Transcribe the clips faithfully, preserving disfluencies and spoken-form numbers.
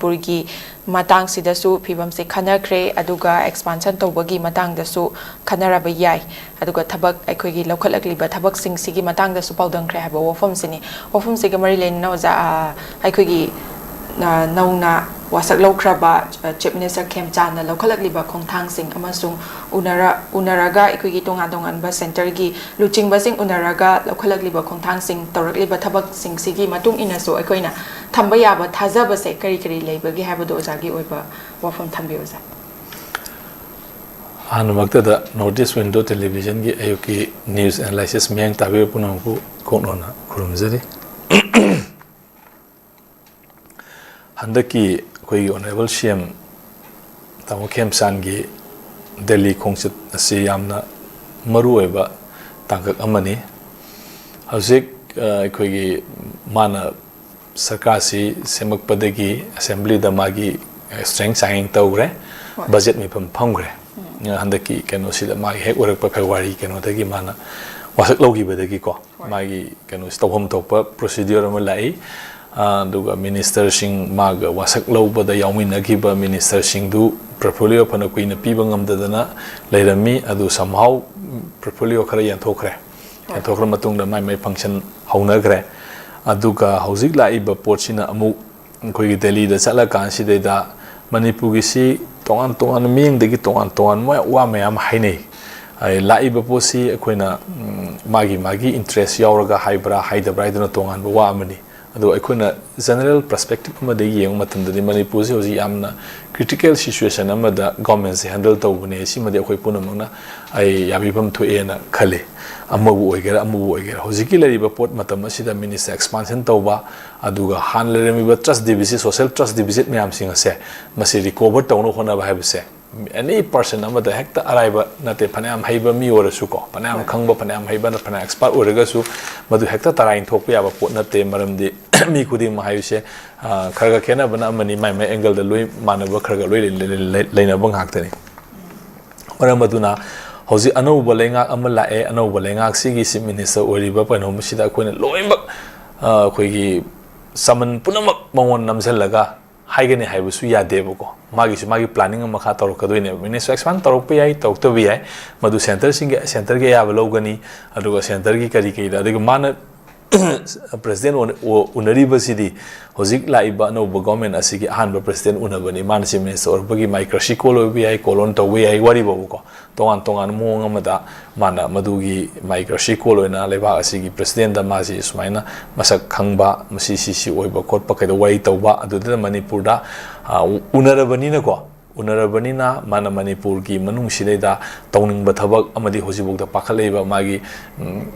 ꯃꯅꯤꯄꯨꯔꯒꯤ ꯃꯇꯥꯡꯁꯤꯗꯁꯨ ꯐꯤꯕꯝꯁꯦ ꯈꯟꯅꯈ꯭ꯔꯦ, ꯑꯗꯨꯒ ꯑꯦꯛꯁꯄꯥꯟꯁꯟ ꯇꯧꯕꯒꯤ ꯃꯇꯥꯡꯗꯁꯨ ꯈꯟꯅꯔꯕ ꯌꯥꯏ, ꯑꯗꯨꯒ ꯊꯕꯛ, ꯑꯩꯈꯣꯏꯒꯤ ꯂꯧꯈꯠꯂꯛꯂꯤꯕ ꯊꯕꯛꯁꯤꯡꯁꯤꯒꯤ ꯃꯇꯥꯡꯗꯁꯨ ꯄꯥꯎꯗꯝꯈ꯭ꯔꯦ ꯍꯥꯏꯕ ꯋꯥꯐꯝꯁꯤꯅꯤ꯫ ꯋꯥꯐꯝꯁꯤꯒ ꯃꯔꯤ ꯂꯩꯅꯅ ꯑꯣꯖꯥ, ꯑ, ꯑꯩꯈꯣꯏꯒꯤ, ꯑ, ꯅꯧꯅ ꯋꯥꯁꯛ ꯂꯧꯈ꯭ꯔꯕ, ꯑ, ꯆꯤꯐ ꯃꯤꯅꯤꯁꯇꯔ ꯈꯦꯝꯆꯥꯟꯅ ꯂꯧꯈꯠꯂꯛꯂꯤꯕ ꯈꯣꯡꯊꯥꯡꯁꯤꯡ ꯑꯃꯁꯨꯡ ꯎꯅꯔ-, ꯎꯅꯔꯒ ꯑꯩꯈꯣꯏꯒꯤ ꯇꯣꯉꯥꯟ ꯇꯣꯉꯥꯟꯕ ꯁꯦꯟꯇꯔꯒꯤ ꯂꯨꯆꯤꯡꯕꯁꯤꯡ ꯎꯅꯔꯒ ꯂꯧꯈꯠꯂꯛꯂꯤꯕ ꯈꯣꯡꯊꯥꯡꯁꯤꯡ, ꯇꯧꯔꯛꯂꯤꯕ ꯊꯕꯛꯁꯤꯡꯁꯤꯒꯤ ꯃꯇꯨꯡ ꯏꯟꯅꯁꯨ ꯑꯩꯈꯣꯏꯅ ꯊꯝꯕ ꯌꯥꯕ ꯊꯥꯖꯕꯁꯦ ꯀꯔꯤ ꯀꯔꯤ ꯂꯩꯕꯒꯦ ꯍꯥꯏꯕꯗꯣ ꯑꯣꯖꯥꯒꯤ ꯑꯣꯏꯕ ꯋꯥꯐꯝ ꯊꯝꯕꯤꯌꯨ, ꯑꯣꯖꯥ꯫ ꯑꯍꯥꯟꯕꯃꯛꯇꯗ North East Window Televisionꯒꯤ ꯑꯌꯨꯛꯀꯤ news analysis ꯃꯤꯠꯌꯦꯡ ꯇꯥꯕꯤꯕ ꯄꯨꯝꯅꯃꯛꯄꯨ ꯏꯀꯣꯛꯅꯅ ꯈꯨꯔꯨꯝꯖꯔꯤ꯫ ꯍꯟꯗꯛꯀꯤ ꯑꯩꯈꯣꯏꯒꯤ Honourable C M ꯇꯥꯃꯣ ꯈꯦꯝꯆꯥꯟꯒꯤ ꯗꯦꯜꯂꯤ ꯈꯣꯡꯆꯠ ꯑꯁꯤ ꯌꯥꯝꯅ ꯃꯔꯨꯑꯣꯏꯕ ꯇꯥꯡꯀꯛ ꯑꯃꯅꯤ꯫ ꯍꯧꯖꯤꯛ, ꯑ, ꯑꯩꯈꯣꯏꯒꯤ ꯃꯥꯅ ꯁꯔꯀꯥꯔꯁꯤ ꯁꯦꯝꯃꯛꯄꯗꯒꯤ ꯑꯦꯁꯦꯝꯕ꯭ꯂꯤꯗ ꯃꯥꯒꯤ strength ꯆꯥꯡꯌꯦꯡ ꯇꯧꯈ꯭ꯔꯦ, ꯍꯣꯏ꯫ ꯕꯖꯦꯠ ꯃꯤꯐꯝ ꯐꯝꯈ꯭ꯔꯦ꯫ ꯎꯝ꯫ ꯍꯟꯗꯛꯀꯤ ꯀꯩꯅꯣꯁꯤꯗ ꯃꯥꯒꯤ ꯍꯦꯛ ꯑꯣꯏꯔꯛꯄ ꯐꯦꯕ꯭ꯔꯨꯋꯥꯔꯤ ꯀꯩꯅꯣꯗꯒꯤ ꯃꯥꯅ ꯋꯥꯁꯛ ꯂꯧꯈꯤꯕꯗꯒꯤꯀꯣ, ꯍꯣꯏ꯫ ꯃꯥꯒꯤ ꯀꯩꯅꯣꯁꯤ ꯇꯧꯐꯝ ꯊꯣꯛꯄ procedure ꯑꯃ ꯂꯥꯛꯏ꯫ ꯑ, ꯑꯗꯨꯒ ꯃꯤꯅꯤꯁꯇꯔꯁꯤꯡ, ꯃꯥꯒ ꯋꯥꯁꯛ ꯂꯧꯕꯗ ꯌꯥꯎꯃꯤꯟꯅꯈꯤꯕ ꯃꯤꯅꯤꯁꯇꯔꯁꯤꯡꯗꯨ portfolio ꯐꯅ ꯀꯨꯏꯅ ꯄꯤꯕ ꯉꯝꯗꯗꯅ ꯂꯩꯔꯝꯃꯤ꯫ ꯑꯗꯨ somehow portfolio ꯈꯔ ꯌꯦꯟꯊꯣꯛꯈ꯭ꯔꯦ꯫ ꯍꯣꯏ꯫ ꯌꯦꯟꯊꯣꯛꯈ꯭ꯔ ꯃꯇꯨꯡꯗ ꯃꯥꯏ ꯃꯥꯏ function ꯍꯧꯅꯈ꯭ꯔꯦ꯫ ꯑꯗꯨꯒ ꯍꯧꯖꯤꯛ ꯂꯥꯛꯏꯕ ꯄꯣꯠꯁꯤꯅ ꯑꯃꯨꯛ ꯑꯩꯈꯣꯏꯒꯤ ꯗꯦꯜꯂꯤꯗ ꯆꯠꯂꯀꯥꯟꯁꯤꯗꯩꯗ ꯃꯅꯤꯄꯨꯔꯒꯤꯁꯤ ꯇꯣꯉꯥꯟ ꯇꯣꯉꯥꯟꯕ ꯃꯤꯠꯌꯦꯡꯗꯒꯤ ꯇꯣꯉꯥꯟ ꯇꯣꯉꯥꯟꯕ ꯋꯥ ꯃꯌꯥꯝ ꯍꯥꯏꯅꯩ꯫ ꯑꯩ ꯂꯥꯛꯏꯕ ꯄꯣꯠꯁꯤ ꯑꯩꯈꯣꯏꯅ, ꯎꯝ, ꯃꯥꯒꯤ ꯃꯥꯒꯤ interest ꯌꯥꯎꯔꯒ ꯍꯥꯏꯕ꯭ꯔꯥ ꯍꯥꯏꯗꯕ꯭ꯔꯥ ꯍꯥꯏꯗꯨꯅ ꯇꯣꯉꯥꯟꯕ ꯋꯥ ꯑꯃꯅꯤ꯫ ꯑꯗꯣ ꯑꯩꯈꯣꯏꯅ general perspective ꯑꯃꯗꯒꯤ ꯌꯦꯡꯕ ꯃꯇꯝꯗꯗꯤ ꯃꯅꯤꯄꯨꯔꯁꯤ ꯍꯧꯖꯤꯛ ꯌꯥꯝꯅ critical situation ꯑꯃꯗ governmentꯁꯦ handle ꯇꯧꯕꯅꯦ꯫ ꯁꯤꯃꯗꯤ ꯑꯩꯈꯣꯏ ꯄꯨꯝꯅꯃꯛꯅ ꯑꯩ ꯌꯥꯕꯤꯐꯝ ꯊꯣꯛꯑꯦꯅ ꯈꯜꯂꯤ꯫ ꯑꯃꯕꯨ ꯑꯣꯏꯒꯦꯔꯥ, ꯑꯃꯕꯨ ꯑꯣꯏꯒꯦꯔꯥ, ꯍꯧꯖꯤꯛꯀꯤ ꯂꯩꯔꯤꯕ ꯄꯣꯠ ꯃꯇꯝ ꯑꯁꯤꯗ minister expansion ꯇꯧꯕ, ꯑꯗꯨꯒ ꯍꯥꯟꯅ ꯂꯩꯔꯝꯃꯤꯕ trust deficit, social trust deficit ꯃꯌꯥꯝꯁꯤꯡ ꯑꯁꯦ ꯃꯁꯤ recover ꯇꯧꯅꯕ ꯍꯣꯠꯅꯕ ꯍꯥꯏꯕꯁꯦ any person ꯑꯃꯗ ꯍꯦꯛꯇ ꯑꯔꯥꯏꯕ ꯅꯠꯇꯦ꯫ ꯐꯅꯌꯥꯝ ꯍꯩꯕ ꯃꯤ ꯑꯣꯏꯔꯁꯨꯀꯣ, ꯐꯅꯌꯥꯝ ꯍꯣꯏ꯫ ꯈꯪꯕ, ꯐꯅꯌꯥꯝ ꯍꯩꯕ, ꯐꯅꯌꯥꯝ expert ꯑꯣꯏꯔꯒꯁꯨ ꯃꯗꯨ ꯍꯦꯛꯇ ꯇꯔꯥꯏꯅ ꯊꯣꯛꯄ ꯌꯥꯕ ꯄꯣꯠ ꯅꯠꯇꯦ꯫ ꯃꯔꯝꯗꯤ ꯃꯤ ꯈꯨꯗꯤꯡꯃꯛ ꯍꯥꯏꯕꯁꯦ, ꯑ, ꯈꯔ ꯈꯔ ꯈꯦꯠꯅꯕꯅ ꯑꯃꯅꯤ, ꯃꯥꯏ ꯃꯥꯏ angleꯗ ꯂꯣꯏ ꯃꯥꯟꯅꯕ ꯈꯔ ꯈꯔ ꯂꯣꯏ ꯂꯩ-, ꯂꯩ-, ꯂꯩ-, ꯂꯩꯅꯕ ꯉꯥꯛꯇꯅꯤ꯫ ꯃꯔꯝ ꯑꯗꯨꯅ ꯍꯧꯖꯤꯛ ꯑꯅꯧꯕ ꯂꯩꯉꯥꯛ ꯑꯃ ꯂꯥꯛꯑꯦ, ꯑꯅꯧꯕ ꯂꯩꯉꯥꯛꯁꯤꯒꯤ chief minister ꯑꯣꯏꯔꯤꯕ ꯀꯩꯅꯣꯁꯤꯗ ꯑꯩꯈꯣꯏꯅ ꯂꯣꯏꯅꯃꯛ, ꯑ, ꯑꯩꯈꯣꯏꯒꯤ ꯆꯃꯟ ꯄꯨꯝꯅꯃꯛ ꯃꯉꯣꯟ ꯅꯝꯁꯤꯜꯂꯒ ꯍꯥꯏꯒꯅꯤ ꯍꯥꯏꯕꯁꯨ ꯌꯥꯗꯦꯕꯀꯣ꯫ ꯃꯥꯒꯤꯁꯨ ꯃꯥꯒꯤ planning ꯑꯃ ꯃꯈꯥ ꯇꯧꯔꯛꯀꯗꯣꯏꯅꯦꯕ꯫ Minister expand ꯇꯧꯔꯛꯄ ꯌꯥꯏ, ꯇꯧꯔꯛꯇꯕ ꯌꯥꯏ, ꯃꯗꯨ centreꯁꯤꯡꯒꯤ, centreꯒꯤ ꯑꯌꯥꯕ ꯂꯧꯒꯅꯤ꯫ ꯑꯗꯨꯒ centreꯒꯤ ꯀꯔꯤ ꯀꯔꯤꯗ, ꯑꯗꯨꯒ ꯃꯥꯅ president ꯑꯣꯏꯅ ꯎ-, ꯎꯅꯔꯤꯕꯁꯤꯗꯤ ꯍꯧꯖꯤꯛ ꯂꯥꯛꯏꯕ ꯑꯅꯧꯕ government ꯑꯁꯤꯒꯤ ꯑꯍꯥꯟꯕ president ꯎꯅꯕꯅꯤ꯫ ꯃꯥꯅ chief minister ꯑꯣꯏꯔꯛꯄꯒꯤ ꯃꯥꯏ courtesy call ꯑꯣꯏꯕ ꯌꯥꯏ, call on ꯇꯧꯕ ꯌꯥꯏ, ꯋꯥꯔꯤ ꯐꯥꯎꯕꯀꯣ꯫ ꯇꯣꯉꯥꯟ ꯇꯣꯉꯥꯟꯕ ꯃꯑꯣꯡ ꯑꯃꯗ ꯃꯥꯅ ꯃꯗꯨꯒꯤ ꯃꯥꯏ courtesy call ꯑꯣꯏꯅ ꯂꯩꯕꯥꯛ ꯑꯁꯤꯒꯤ presidentꯗ ꯃꯥꯁꯤ ꯁꯨꯃꯥꯏꯅ ꯃꯁꯛ ꯈꯪꯕ, ꯃꯁꯤ ꯁꯤ ꯁꯤ ꯑꯣꯏꯕ ꯈꯣꯠꯄ ꯀꯩꯗꯧꯕ ꯋꯥꯔꯤ ꯇꯧꯕ, ꯑꯗꯨꯗꯨꯅ ꯃꯅꯤꯄꯨꯔꯗ, ꯑ, ꯎꯅꯔꯕꯅꯤꯅꯀꯣ, ꯎꯅꯔꯕꯅꯤꯅ ꯃꯥꯅ ꯃꯅꯤꯄꯨꯔꯒꯤ ꯃꯅꯨꯡꯁꯤꯗꯩꯗ ꯇꯧꯅꯤꯡꯕ ꯊꯕꯛ ꯑꯃꯗꯤ ꯍꯧꯖꯤꯛꯐꯥꯎꯗ ꯄꯥꯈꯠꯂꯛꯏꯕ ꯃꯥꯒꯤ, ꯎꯝ,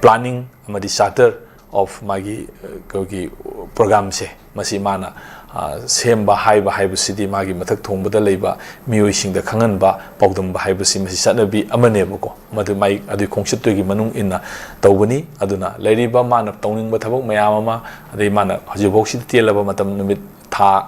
planning ꯑꯃꯗꯤ charter of ꯃꯥꯒꯤ, ꯑ, ꯑꯩꯈꯣꯏꯒꯤ programꯁꯦ, ꯃꯁꯤ ꯃꯥꯅ, ꯑ, ꯁꯦꯝꯕ ꯍꯥꯏꯕ ꯍꯥꯏꯕꯁꯤꯗꯤ ꯃꯥꯒꯤ ꯃꯊꯛ ꯊꯣꯡꯕꯗ ꯂꯩꯕ ꯃꯤꯑꯣꯏꯁꯤꯡꯗ ꯈꯪꯍꯟꯕ, ꯄꯥꯎꯗꯝꯕ ꯍꯥꯏꯕꯁꯤ ꯃꯁꯤ ꯆꯠꯅꯕꯤ ꯑꯃꯅꯦꯕꯀꯣ꯫ ꯃꯗꯨ ꯃꯥꯏ, ꯑꯗꯨꯒꯤ ꯈꯣꯡꯆꯠꯇꯨꯒꯤ ꯃꯅꯨꯡ ꯏꯟꯅ ꯇꯧꯕꯅꯤ꯫ ꯑꯗꯨꯅ ꯂꯩꯔꯤꯕ ꯃꯥꯅ ꯇꯧꯅꯤꯡꯕ ꯊꯕꯛ ꯃꯌꯥꯝ ꯑꯃ, ꯑꯗꯩ ꯃꯥꯅ ꯍꯧꯖꯤꯛꯐꯥꯎꯁꯤꯗ ꯇꯦꯜꯂꯕ ꯃꯇꯝ, ꯅꯨꯃꯤꯠ ꯊꯥ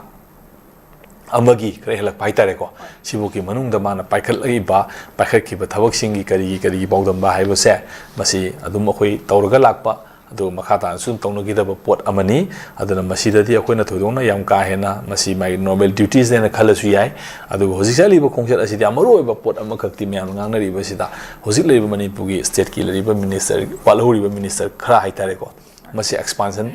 ꯑꯃꯒꯤ ꯈꯔ ꯍꯦꯜꯂꯛꯄ ꯍꯥꯏꯇꯥꯔꯦꯀꯣ, ꯁꯤꯐꯥꯎꯒꯤ ꯃꯅꯨꯡꯗ ꯃꯥꯅ ꯄꯥꯏꯈꯠꯂꯛꯏꯕ, ꯄꯥꯏꯈꯠꯈꯤꯕ ꯊꯕꯛꯁꯤꯡꯒꯤ ꯀꯔꯤꯒꯤ ꯀꯔꯤꯒꯤ ꯄꯥꯎꯗꯝꯕ ꯍꯥꯏꯕꯁꯦ, ꯃꯁꯤ ꯑꯗꯨꯝ ꯑꯩꯈꯣꯏ ꯇꯧꯔꯒ ꯂꯥꯛꯄ, ꯑꯗꯨꯒ ꯃꯈꯥ ꯇꯥꯅꯁꯨ ꯑꯗꯨꯝ ꯇꯧꯅꯈꯤꯗꯕ ꯄꯣꯠ ꯑꯃꯅꯤ꯫ ꯑꯗꯨꯅ ꯃꯁꯤꯗꯗꯤ ꯑꯩꯈꯣꯏꯅ ꯊꯣꯏꯗꯣꯛꯅ ꯌꯥꯝ ꯀꯥ ꯍꯦꯟꯅ ꯃꯁꯤ ꯃꯥꯒꯤ normal dutiesꯅꯦꯅ ꯈꯜꯂꯁꯨ ꯌꯥꯏ꯫ ꯑꯗꯨꯒ ꯍꯧꯖꯤꯛ ꯆꯠꯂꯤꯕ ꯈꯣꯡꯆꯠ ꯑꯁꯤꯗꯤ ꯌꯥꯝ ꯃꯔꯨ ꯑꯣꯏꯕ ꯄꯣꯠ ꯑꯃꯈꯛꯇꯤ ꯃꯌꯥꯝꯅ ꯉꯥꯡꯅꯔꯤꯕꯁꯤꯗ, ꯍꯧꯖꯤꯛ ꯂꯩꯔꯤꯕ ꯃꯅꯤꯄꯨꯔꯒꯤ stateꯀꯤ ꯂꯩꯔꯤꯕ minister, ꯋꯥꯠꯍꯧꯔꯤꯕ minister ꯈꯔ ꯍꯥꯏꯇꯥꯔꯦꯀꯣ, ꯃꯁꯤ expansion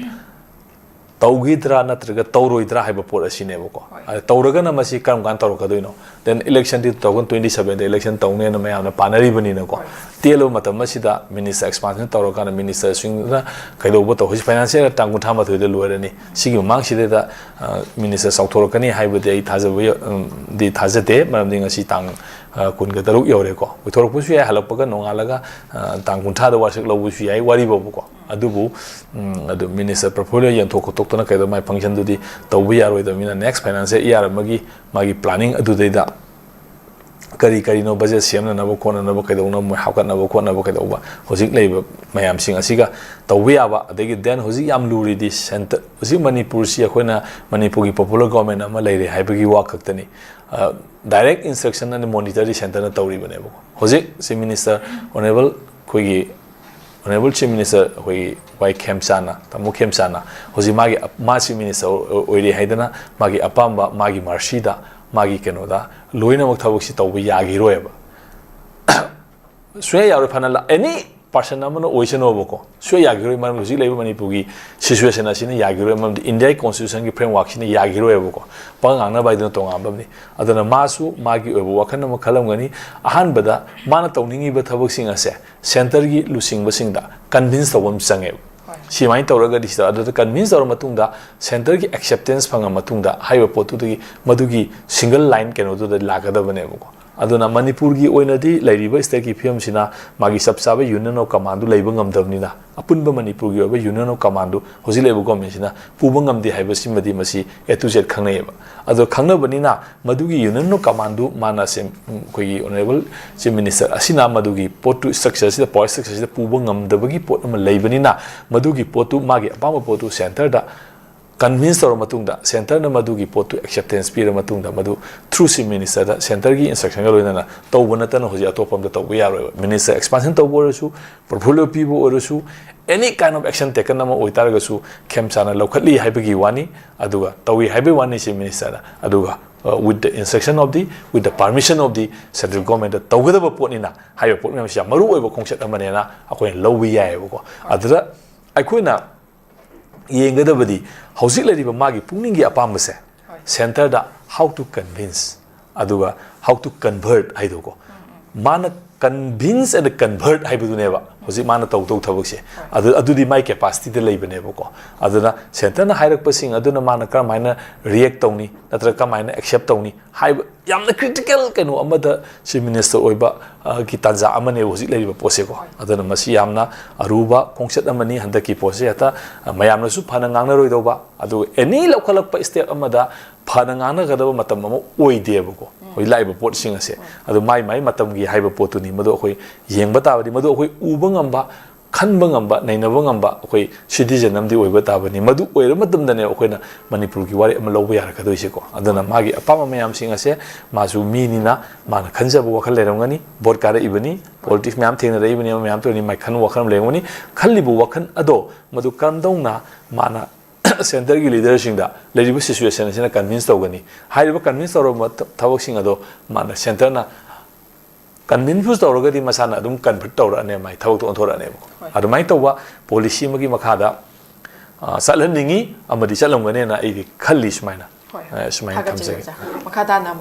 ꯇꯧꯒꯗ꯭ꯔꯥ ꯅꯠꯇ꯭ꯔꯒ ꯇꯧꯔꯣꯏꯗ꯭ꯔꯥ ꯍꯥꯏꯕ ꯄꯣꯠ ꯑꯁꯤꯅꯦꯕꯀꯣ꯫ ꯍꯣꯏ꯫ ꯑꯗ ꯇꯧꯔꯒꯅ ꯃꯁꯤ ꯀꯔꯝ ꯀꯥꯟꯗ ꯇꯧꯔꯛꯀꯗꯣꯏꯅꯣ? Then electionꯗꯤ two thousand twenty sevenꯗ election ꯇꯧꯅꯦꯅ ꯃꯌꯥꯝꯅ ꯄꯥꯅꯔꯤꯕꯅꯤꯅꯀꯣ꯫ ꯍꯣꯏ꯫ ꯇꯦꯜꯂꯕ ꯃꯇꯝ ꯑꯁꯤꯗ minister expansion ꯇꯧꯔꯀꯥꯟꯗ ministerꯁꯤꯡꯗꯨꯅ ꯀꯩꯗꯧꯕ ꯇꯧ-, ꯍꯧꯖꯤꯛ financial ꯇꯥꯡ ꯀꯨꯟꯊ꯭ꯔꯥ ꯃꯥꯊꯣꯏꯗ ꯂꯣꯏꯔꯅꯤ꯫ ꯁꯤꯒꯤ ꯃꯃꯥꯡꯁꯤꯗꯩꯗ, ꯑ, minister ꯆꯥꯎꯊꯣꯔꯛꯀꯅꯤ ꯍꯥꯏꯕꯗꯤ ꯑꯩ ꯊꯥꯖꯕ ꯌ-, ꯎꯝ, ꯗꯤ ꯊꯥꯖꯗꯦ꯫ ꯃꯔꯝꯗꯤ ꯉꯁꯤ ꯇꯥꯡ, ꯑ, ꯀꯨꯟꯒ ꯇꯔꯨꯛ ꯌꯧꯔꯦꯀꯣ꯫ ꯑꯣꯏꯊꯣꯔꯛꯄꯁꯨ ꯌꯥꯏ, ꯍꯜꯂꯛꯄꯒ ꯅꯣꯡꯉꯥꯜꯂꯒ, ꯑ, ꯇꯥꯡ ꯀꯨꯟꯊ꯭ꯔꯥꯗ ꯋꯥꯁꯛ ꯂꯧꯕꯁꯨ ꯌꯥꯏ, ꯋꯥꯔꯤ ꯐꯥꯎꯕꯀꯣ꯫ ꯑꯗꯨꯕꯨ, ꯎꯝ, ꯑꯗꯨ minister portfolio ꯌꯦꯟꯊꯣꯛ ꯈꯣꯠꯇꯣꯛꯇꯅ ꯀꯩꯗꯧꯕ, ꯃꯥꯏ functionꯗꯨꯗꯤ ꯇꯧꯕ ꯌꯥꯔꯣꯏꯗꯕꯅꯤꯅ, next financial year ꯑꯃꯒꯤ ꯃꯥꯒꯤ planning ꯑꯗꯨꯗꯩꯗ ꯀꯔꯤ ꯀꯔꯤꯅꯣ budget ꯁꯦꯝꯅꯅꯕ ꯈꯣꯠꯅꯅꯕ ꯀꯩꯗꯧꯅꯕ, ꯃꯣꯏ ꯍꯥꯞꯀꯠꯅꯕ ꯈꯣꯠꯅꯕ ꯀꯩꯗꯧꯕ, ꯍꯧꯖꯤꯛ ꯂꯩꯔꯤꯕ ꯃꯌꯥꯝꯁꯤꯡ ꯑꯁꯤꯒ ꯇꯧꯕ ꯌꯥꯕ꯫ ꯑꯗꯒꯤ then ꯍꯧꯖꯤꯛ ꯌꯥꯝ ꯂꯨꯔꯤꯗꯤ centre, ꯍꯧꯖꯤꯛ ꯃꯅꯤꯄꯨꯔꯁꯤ ꯑꯩꯈꯣꯏꯅ ꯃꯅꯤꯄꯨꯔꯒꯤ popular government ꯑꯃ ꯂꯩꯔꯦ ꯍꯥꯏꯕꯒꯤ ꯋꯥ ꯈꯛꯇꯅꯤ꯫ ꯑ, direct instruction ꯑꯃꯗꯤ monitory centreꯅ ꯇꯧꯔꯤꯕꯅꯦꯕꯀꯣ꯫ ꯍꯧꯖꯤꯛ chief minister, honourable ꯑꯩꯈꯣꯏꯒꯤ Honorable Chief Minister ꯑꯩꯈꯣꯏꯒꯤ ꯋꯥꯏ ꯈꯦꯝꯆꯥꯟꯅ, ꯇꯥꯃꯣ ꯈꯦꯝꯆꯥꯟꯅ ꯍꯧꯖꯤꯛ ꯃꯥꯒꯤ, ꯃꯥ Chief Minister ꯑꯣꯏꯔꯦ ꯍꯥꯏꯗꯅ ꯃꯥꯒꯤ ꯑꯄꯥꯝꯕ, ꯃꯥꯒꯤ mercyꯗ, ꯃꯥꯒꯤ ꯀꯩꯅꯣꯗ ꯂꯣꯏꯅꯃꯛ ꯊꯕꯛꯁꯤ ꯇꯧꯕ ꯌꯥꯈꯤꯔꯣꯏꯕ꯫ ꯁꯨꯡꯌꯥ ꯌꯥꯔꯣꯏ꯫ ꯐꯅ ꯂꯥ-, any person ꯑꯃꯅ ꯑꯣꯏꯁꯅꯨꯕꯀꯣ, ꯁꯨꯡꯌꯥ ꯌꯥꯈꯤꯔꯣꯏ꯫ ꯃꯔꯝꯗꯤ ꯍꯧꯖꯤꯛ ꯂꯩꯔꯤꯕ ꯃꯅꯤꯄꯨꯔꯒꯤ situation ꯑꯁꯤꯅ ꯌꯥꯈꯤꯔꯣꯏ꯫ ꯃꯔꯝꯗꯤ Indiaꯒꯤ constitutionꯒꯤ frameworkꯁꯤꯅ ꯌꯥꯈꯤꯔꯣꯏꯕꯀꯣ꯫ ꯄꯉꯥꯡ ꯉꯥꯡꯅꯕ ꯍꯥꯏꯗꯨꯅ ꯇꯣꯉꯥꯟꯕ ꯑꯃꯅꯤ꯫ ꯑꯗꯨꯅ ꯃꯥꯁꯨ ꯃꯥꯒꯤ ꯑꯣꯏꯕ ꯋꯥꯈꯜ ꯑꯃ ꯈꯜꯂꯝꯒꯅꯤ꯫ ꯑꯍꯥꯟꯕꯗ ꯃꯥꯅ ꯇꯧꯅꯤꯡꯉꯤꯕ ꯊꯕꯛꯁꯤꯡ ꯑꯁꯦ centreꯒꯤ ꯂꯨꯆꯤꯡꯕꯁꯤꯡꯗ convince ꯇꯧꯕ ꯑꯃ ꯆꯪꯉꯦꯕ꯫ ꯁꯤꯃꯥꯏꯅ ꯇꯧꯔꯒꯗꯤ ꯁꯤꯗ, ꯑꯗꯨꯗ convince ꯇꯧꯔ ꯃꯇꯨꯡꯗ centreꯒꯤ acceptance ꯐꯪꯉ ꯃꯇꯨꯡꯗ ꯍꯥꯏꯔꯤꯕ ꯄꯣꯠꯇꯨꯗꯒꯤ ꯃꯗꯨꯒꯤ single line ꯀꯩꯅꯣꯗꯨꯗ ꯂꯥꯛꯀꯗꯕꯅꯦꯕꯀꯣ꯫ ꯑꯗꯨꯅ ꯃꯅꯤꯄꯨꯔꯒꯤ ꯑꯣꯏꯅꯗꯤ ꯂꯩꯔꯤꯕ stateꯀꯤ ꯐꯤꯕꯝꯁꯤꯅ ꯃꯥꯒꯤ ꯆꯞ ꯆꯥꯕ union of commandꯗꯨ ꯂꯩꯕ ꯉꯝꯗꯕꯅꯤꯅ, ꯑꯄꯨꯟꯕ ꯃꯅꯤꯄꯨꯔꯒꯤ ꯑꯣꯏꯕ union of commandꯗꯨ ꯍꯧꯖꯤꯛ ꯂꯩꯕ governmentꯁꯤꯅ ꯄꯨꯕ ꯉꯝꯗꯦ ꯍꯥꯏꯕꯁꯤꯃꯗꯤ ꯃꯁꯤ A to Z ꯈꯪꯅꯩꯌꯦꯕ꯫ ꯑꯗꯣ ꯈꯪꯅꯕꯅꯤꯅ ꯃꯗꯨꯒꯤ union of commandꯗꯨ ꯃꯥꯅ ꯁꯦꯝ-, ꯑꯩꯈꯣꯏꯒꯤ Honorable Chief Minister ꯑꯁꯤꯅ ꯃꯗꯨꯒꯤ ꯄꯣꯠꯇꯨ, structureꯁꯤꯗ, power structureꯁꯤꯗ ꯄꯨꯕ ꯉꯝꯗꯕꯒꯤ ꯄꯣꯠ ꯑꯃ ꯂꯩꯕꯅꯤꯅ, ꯃꯗꯨꯒꯤ ꯄꯣꯠꯇꯨ, ꯃꯥꯒꯤ ꯑꯄꯥꯝꯕ ꯄꯣꯠꯇꯨ centreꯗ convince ꯇꯧꯔ ꯃꯇꯨꯡꯗ, centreꯅ ꯃꯗꯨꯒꯤ ꯄꯣꯠꯇꯨ acceptance ꯄꯤꯔ ꯃꯇꯨꯡꯗ, ꯃꯗꯨ through Chief Ministerꯗ centreꯒꯤ instructionꯒ ꯂꯣꯏꯅꯅ ꯇꯧꯕ ꯅꯠꯇꯅ ꯍꯧꯖꯤꯛ ꯑꯇꯣꯞꯄ ꯑꯝꯇ ꯇꯧꯕ ꯌꯥꯔꯣꯏꯕ꯫ Minister expansion ꯇꯧꯕ ꯑꯣꯏꯔꯁꯨ, portfolio ꯄꯤꯕ ꯑꯣꯏꯔꯁꯨ, any kind of action taken ꯑꯃ ꯑꯣꯏꯇꯥꯔꯒꯁꯨ ꯈꯦꯝꯆꯥꯟꯅ ꯂꯧꯈꯠꯂꯤ ꯍꯥꯏꯕꯒꯤ ꯋꯥꯅꯤ, ꯑꯗꯨꯒ ꯇꯧꯏ ꯍꯥꯏꯕꯒꯤ ꯋꯥꯅꯤ Chief Ministerꯅ, ꯑꯗꯨꯒ, uh, with the instruction of the, with the permission of the central governmentꯇ ꯇꯧꯒꯗꯕ ꯄꯣꯠꯅꯤꯅ ꯍꯥꯏꯔꯤꯕ ꯄꯣꯠ ꯃꯌꯥꯝꯁꯤ ꯌꯥꯝ ꯃꯔꯨ ꯑꯣꯏꯕ ꯈꯣꯡꯆꯠ ꯑꯃꯅꯦꯅ ꯑꯩꯈꯣꯏꯅ ꯂꯧꯕ ꯌꯥꯏꯑꯕꯀꯣ꯫ ꯑꯗꯨꯗ ꯑꯩꯈꯣꯏꯅ ꯌꯦꯡꯒꯗꯕꯗꯤ ꯍꯧꯖꯤꯛ ꯂꯩꯔꯤꯕ ꯃꯥꯒꯤ ꯄꯨꯛꯅꯤꯡꯒꯤ ꯑꯄꯥꯝꯕꯁꯦ centreꯗ how to convince, ꯑꯗꯨꯒ how to convert ꯍꯥꯏꯗꯣꯀꯣ꯫ ꯃꯥꯅ convince and convert ꯍꯥꯏꯕꯗꯨꯅꯦꯕ ꯍꯧꯖꯤꯛ ꯃꯥꯅ ꯇꯧꯗꯧ ꯊꯕꯛꯁꯦ꯫ ꯑꯗꯨ, ꯑꯗꯨꯗꯤ ꯃꯥꯏ capacityꯗ ꯂꯩꯕꯅꯦꯕꯀꯣ꯫ ꯑꯗꯨꯅ centreꯅ ꯍꯥꯏꯔꯛꯄꯁꯤꯡ ꯑꯗꯨꯅ ꯃꯥꯅ ꯀꯔꯝꯍꯥꯏꯅ react ꯇꯧꯅꯤ, ꯅꯠꯇ꯭ꯔꯒ ꯀꯔꯝꯍꯥꯏꯅ accept ꯇꯧꯅꯤ ꯍꯥꯏꯕ ꯌꯥꯝꯅ critical ꯀꯩꯅꯣ ꯑꯃꯗ Chief Minister ꯑꯣꯏꯕ, ꯑ, ꯒꯤ ꯇꯥꯟꯖꯥ ꯑꯃꯅꯦꯕ ꯍꯧꯖꯤꯛ ꯂꯩꯔꯤꯕ ꯄꯣꯠꯁꯦꯀꯣ꯫ ꯑꯗꯨꯅ ꯃꯁꯤ ꯌꯥꯝꯅ ꯑꯔꯨꯕ ꯈꯣꯡꯆꯠ ꯑꯃꯅꯤ꯫ ꯍꯟꯗꯛꯀꯤ ꯄꯣꯠꯁꯦ ꯍꯦꯛꯇ, ꯑ, ꯃꯌꯥꯝꯅꯁꯨ ꯐꯅ ꯉꯥꯡꯅꯔꯣꯏꯗꯧꯕ, ꯑꯗꯨꯒ any ꯂꯧꯈꯠꯂꯛꯄ step ꯑꯃꯗ ꯐꯅ ꯉꯥꯡꯅꯒꯗꯕ ꯃꯇꯝ ꯑꯃ ꯑꯣꯏꯗꯦꯕꯀꯣ꯫ ꯍꯧꯖꯤꯛ ꯂꯥꯛꯏꯕ ꯄꯣꯠꯁꯤꯡ ꯑꯁꯦ ꯑꯗꯨ ꯃꯥꯏ ꯃꯥꯏ ꯃꯇꯝꯒꯤ ꯍꯥꯏꯕ ꯄꯣꯠꯇꯨꯅꯤ꯫ ꯃꯗꯨ ꯑꯩꯈꯣꯏ ꯌꯦꯡꯕ ꯇꯥꯕꯗꯤ, ꯃꯗꯨ ꯑꯩꯈꯣꯏ ꯎꯕ ꯉꯝꯕ ꯈꯟꯕ ꯉꯝꯕ, ꯅꯩꯅꯕ ꯉꯝꯕ ꯑꯩꯈꯣꯏ ꯁꯤꯇꯤꯖꯟ ꯑꯃꯗꯤ ꯑꯣꯏꯕ ꯇꯥꯕꯅꯤ꯫ ꯃꯗꯨ ꯑꯣꯏꯔ ꯃꯇꯝꯗꯅꯦ ꯑꯩꯈꯣꯏꯅ ꯃꯅꯤꯄꯨꯔꯒꯤ ꯋꯥꯔꯦꯞ ꯑꯃ ꯂꯧꯕ ꯌꯥꯔꯛꯀꯗꯣꯏꯁꯦꯀꯣ꯫ ꯑꯗꯨꯅ ꯃꯥꯒꯤ ꯑꯄꯥꯝꯕ ꯃꯌꯥꯝꯁꯤꯡ ꯑꯁꯦ, ꯃꯥꯁꯨ ꯃꯤꯅꯤꯅ ꯃꯥꯅ ꯈꯟꯖꯕ ꯋꯥꯈꯜ ꯂꯩꯔꯝꯒꯅꯤ꯫ ꯚꯣꯠ ꯀꯥꯔꯛꯏꯕꯅꯤ, ꯄꯣꯂꯤꯇꯤꯛꯁ ꯃꯌꯥꯝ ꯊꯦꯡꯅꯔꯛꯏꯕꯅꯤ, ꯃꯌꯥꯝ ꯇꯧꯔꯤꯅꯤ, ꯃꯥꯏ ꯈꯟꯕ ꯋꯥꯈꯜ ꯑꯃ ꯂꯩꯔꯝꯒꯅꯤ꯫ ꯈꯜꯂꯤꯕ ꯋꯥꯈꯜ ꯑꯗꯣ ꯃꯗꯨ ꯀꯔꯝꯗꯧꯅ ꯃꯥꯅ ꯁꯦꯟꯇꯔꯒꯤ ꯂꯤꯗꯔꯁꯤꯡꯗ ꯂꯩꯔꯤꯕ ꯁꯤꯆꯨꯋꯦꯁꯟ ꯑꯁꯤꯅ ꯀꯟꯚꯤꯟꯁ ꯇꯧꯒꯅꯤ꯫ ꯍꯥꯏꯔꯤꯕ ꯀꯟꯚꯤꯟꯁ ꯇꯧꯔꯕ ꯊ-, ꯊꯕꯛꯁꯤꯡ ꯑꯗꯣ ꯃꯥꯅ ꯁꯦꯟꯇꯔꯅ ꯀꯟꯚꯤꯟꯁ ꯇꯧꯔꯒꯗꯤ ꯃꯁꯥꯅ ꯑꯗꯨꯝ ꯀꯟꯚꯔꯠ ꯇꯧꯔꯛꯑꯅꯦꯕ, ꯃꯥꯏ ꯊꯕꯛꯇꯣ ꯑꯣꯟꯊꯣꯔꯛꯑꯅꯦꯕꯀꯣ꯫ ꯍꯣꯏ꯫ ꯑꯗꯨꯃꯥꯏꯅ ꯇꯧꯕ ꯄꯣꯂꯤꯁꯤ ꯑꯃꯒꯤ ꯃꯈꯥꯗ, ꯑ, ꯆꯠꯍꯟꯅꯤꯡꯉꯤ ꯑꯃꯗꯤ ꯆꯠꯂꯝꯒꯅꯦꯅ ꯑꯩꯗꯤ ꯈꯜꯂꯤ ꯁꯨꯃꯥꯏꯅ꯫ ꯍꯣꯏ꯫ ꯑ, ꯁꯨꯃꯥꯏꯅ ꯊꯥꯒꯠꯆꯔꯤ ꯊꯝꯖꯒꯦ꯫ ꯑꯣꯖꯥ꯫ ꯃꯈꯥ ꯇꯥꯅ ꯑꯃꯨꯛ